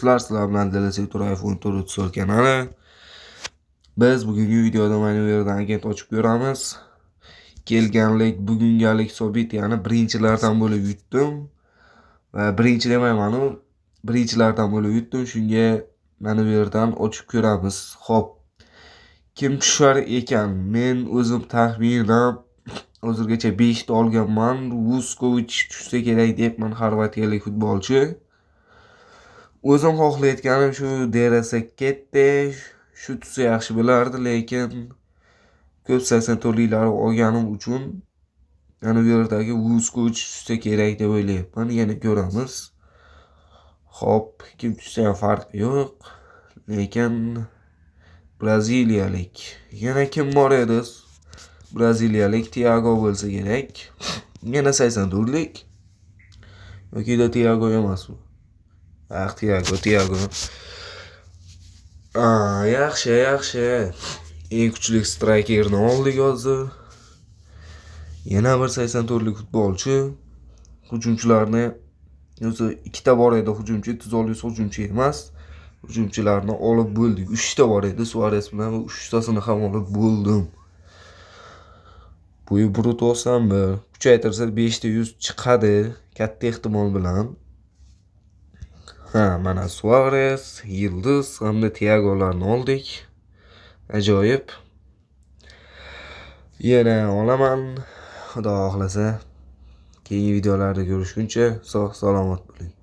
Do'stlar, sizlar bilan Dilasi Turayev 14 kanali. Biz bugungi videoda mana bu yerdan agent ochib ko'ramiz. Kelganlik bugungalik sobitiyani birinchilardan bo'lib yutdim. Va birinchi demayman-u, birinchilardan bo'lib yutdim. Shunga mana bu yerdan ochib ko'ramiz. Xo'p. Kim tushar ekan? Men o'zim taxminan hozirgacha 5 ta olganman. Vuskovic tushsa kerak deyapman, xorvatiyalik futbolchi. O'zim xohlayotganim shu DRS ketdi. Shu tushsa yaxshi bo'lardi, lekin ko'p 84liklarni olganim uchun mana bu yerdagi Vuskovic tushsa kerak deb o'ylayapman. Yana ko'ramiz. Xo'p, kim tushsa ham farqi yo'q. Lekin braziliyalik. Yana kim bor edi? Braziliyalik Tiago bo'lsa kerak. Yana 84lik. Yoki Tiago emas bu. Ah, Tiago, Tiago. Yaxshi, yaxshi. Eng kuchli straykerni oldik hozir. Yana bir 84lik futbolchi. Hujumchilarni o'zi ikkita bor edi hujumchi, Tuzolius hujumchi emas. Hujumchilarni olib bo'ldik. 3 ta bor edi Suares bilan, uchtasini ham olib bo'ldim. Bu 191. Kuchaytirsa 5 ta 100 chiqadi katta ehtimol bilan. Ha, mana Suares, Yildiz hamda Tiagolarni oldik. Ajoyib. Yana olaman. Xudo xohlasa. Keyingi videolarda ko'rishguncha sog' salomat bo'ling.